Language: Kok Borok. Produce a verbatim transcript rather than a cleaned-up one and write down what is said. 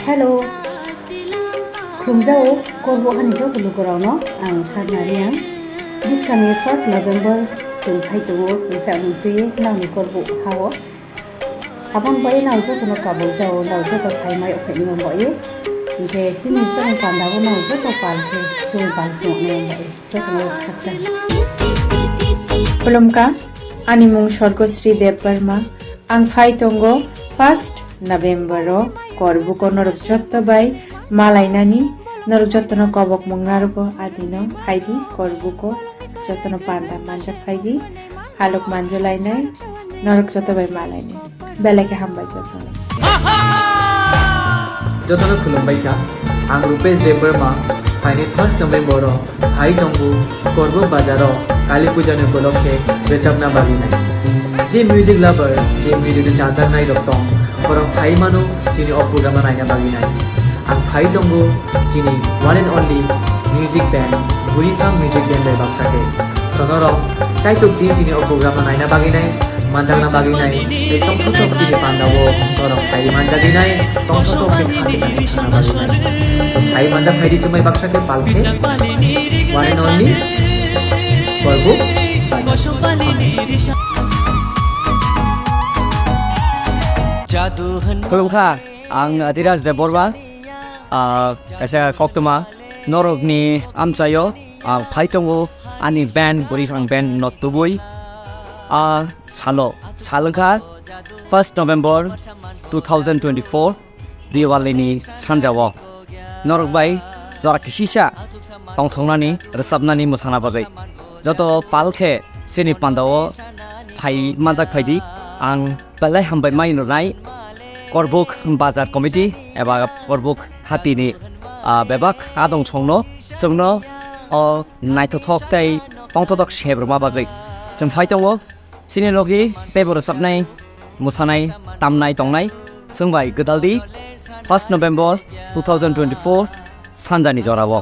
Hello. Khulumjao Korbo hani joto lukurokno ang Sadna Reang. Bwskangni first November chwng phai tongo, rwchapmung twiwi nangni Korbo hao. Aboni bai nang jotono kabuk jao, nang joto phaimai phaini mung bai. Hinkhe chini rwchapmung pandao nang joto pal khe chwng pal tongni mung bai. Jotono khakchang. Khulumkha, ani mung Sorgosri Debbarma. Ang phai tongo first November o Korbuko norok jotto bai malainani, norok jottono kobok mung narwgo adino phaidi Korbuko jottono panda manjak phaidi, halok manjolainai, norok jotto bai malainai. Belai khe hambai jottono. Jotono khulumbai kha. Ang Rupesh Debbarma, phaini first November o phai tongo Korbo bazar o Kali Puja ni upolokhe rwchapna bagwi nai. Je music lover, je music ni chajaknai rok tong, borok phai mano chini o program no naina bagwi nai. Ang phai tongo chini one and only music band, Buripha Music Band bai baksa khe. Sonorok chaitok di chini o program no naina bagwi nai, manjakna bagwi nai, tei tongthotok chini panda o norok phai manjagwi nai, tongthotok khe kha kwchangni thangna bagwi nai. So phai manjak phai di chumai baksa khe pal khe one and only Korbo. Khulumkha, ang Adhiraj Debbarma, ah, kaisa koktwma norokni amchaio, ah, phai tongo ani band, Buripha Band no tubui, ah, salo, sal wngkha first November two thousand twenty-four, Diwali ni sanjao. Norok bai jora kisisa tongthoknani, rwchapnani, mwsana bagwi. Joto pal khe chini pandao phai manjak phaidi. Ang belai hambai mai rwnai Korbuk Bazar Committee eba Korbuk Hatini, ah, bebak adong songno, chwngno o naithothok tei tongthothok sep rwma bagwi. Chwng phai tongo. Chini logi teibo rwchapnai, mwsanai, tamnai tongnai. Chwng bai gwdaldi first November two thousand twenty-four sanjani jorao.